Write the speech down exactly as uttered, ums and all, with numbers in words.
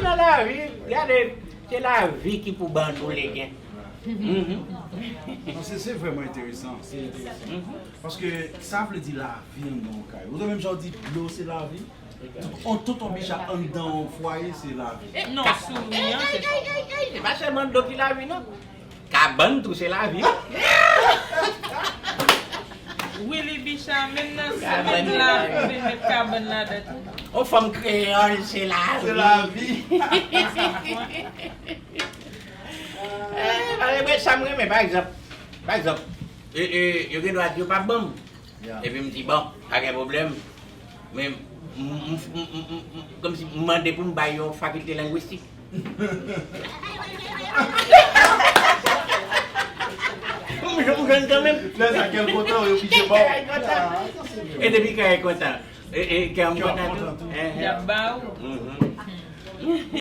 Nan lavi, gade, se lavi ki pou ban nou legen. Mhm. Non, se se vrèman enteresan. Se enteresan. Paske sa vle di lavi anndan yon kay. Ou menm jan w di dlo se lavi. Tout on tout on bicha anndan yon fwaye se lavi. Non, sou mi an, se sa. Se pa sèlman dlo ki lavi, non. Kabann tou se lavi. Wi, li bicha, menm nan se menm la pou vin met kabann ladan tou. On fanm kreyòl, se lavi. Se lavi. Eh, pa gen sa m renmen, pa egzanp. Pa egzanp, e, e, yo gen dwa di yo p ap ban m. Epi m di, bon, pa gen pwoblèm. Men, m, m, m, m, m, kòmsi m mande pou m bay yon fakilte lengwistik. M jwenn kanmenm. Lè sa kè l kontan, yo pije ba w. E depi kè l kontan, e, e, kè m kontan tou. Y ap ba ou. Mhm.